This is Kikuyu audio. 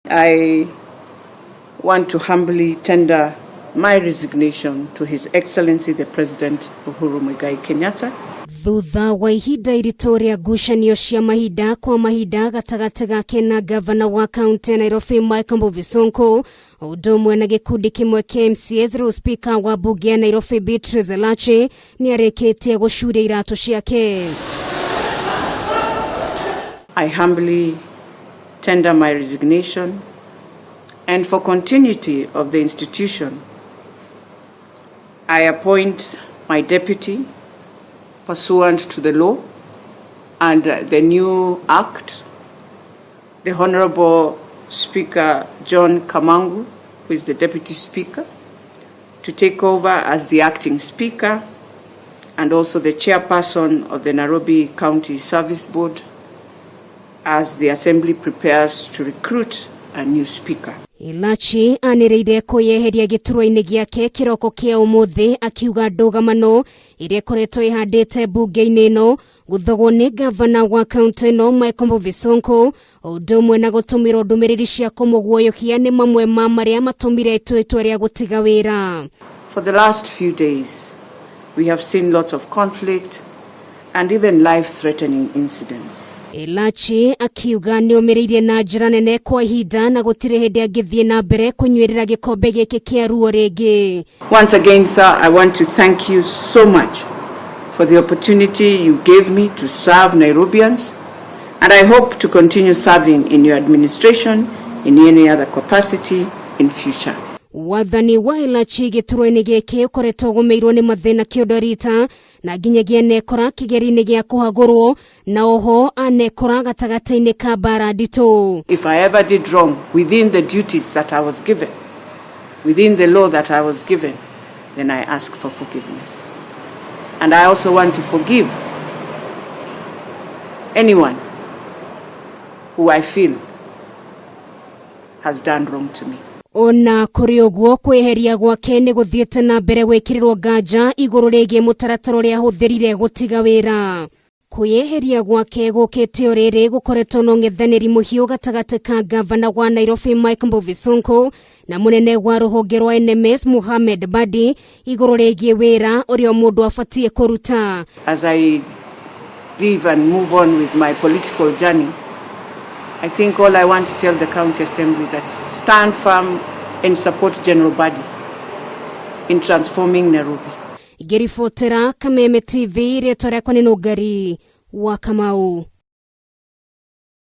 I want to humbly tender my resignation to His Excellency the President Uhuru Muigai Kenyatta. Thutha wa ihinda iritũ rĩa ngucanio cia mahinda kwa mahinda gatagatĩ gake na gavana wa kaunti ya Nairobi Mike Mbuvi Sonko, ũndũ ũmwe na gĩkundi kĩmwe kĩa MCAs, rĩu spika wa mbunge ya Nairobi Beatrice Elachi nĩ arĩkĩtie gũcuria iratũ ciake. I humbly tender my resignation, and for continuity of the institution, I appoint my deputy pursuant to the law and the new act, the Honorable Speaker John Kamangu, who is the Deputy Speaker, to take over as the acting Speaker and also the chairperson of the Nairobi County Service Board as the Assembly prepares to recruit a new Speaker. Elachi anĩrĩire kwĩyeheria gĩturwa-inĩ gĩake kĩroko kĩa ũmũthĩ, akiuga ndũgamano ĩrĩa ĩkoretwo ĩhandĩte mbunge-inĩ ĩno gũthogwo nĩ gavana wa kaunti ĩno Michael Mbuvi Sonko, ũndũ ũmwe na gũtũmĩrwo ndũmĩrĩri cia kũmũguoyohia nĩ mamwe ma marĩa matũmire itua rĩa gũtiga wĩra. For the last few days, we have seen lots of conflict and even life-threatening incidents. Elachi akiuga nĩ omĩrĩirie na njĩra nene kwa ihinda na gũtirĩ hĩndĩ angĩthiĩ na mbere kũnyuĩrĩra gĩkombe gĩkĩ kĩa ruo rĩngĩ. Once again, sir, I want to thank you so much for the opportunity you gave me to serve Nairobians, and I hope to continue serving in your administration in any other capacity in future. Wathani wa Elachi gĩturwa-inĩ gĩkĩ ũkoretwo ũgũmĩirwo nĩ mathĩna kĩondo rita na nginyagia nekora kĩgeri-inĩ gĩa kũhagũrwo na oho anekora gatagatĩ-inĩ ka mbara nditũ. If I ever did wrong within the duties that I was given, within the law that I was given, then I ask for forgiveness. And I also want to forgive anyone who I feel has done wrong to me. Ona kũrĩ ũguo, kwĩheria gwake nĩ gũthiĩte na mbere gwĩkĩrĩrwo nganja igũrũ rĩgiĩ mũtaratara ũrĩa ahũthĩrire gũtiga wĩra. Kwĩyeheria gwake gũkĩte o rĩrĩ gũkoretwo na ũng'ethanĩri mũhiũ gatagatĩ ka gavana wa Nairobi Mike Mbuvi Sonko na mũnene wa rũhonge rwa NMS Mohamed Badi igũrũ rĩgiĩ wĩra ũrĩa mũndũ abatiĩ kũruta. As I leave and move on with my political journey, I think all I want to tell the County Assembly that stand firm and support General Badi in transforming Nairobi. Ngĩribotera Kameme TV, rĩtwa rĩakwa nĩ Nũngari wa Kamau.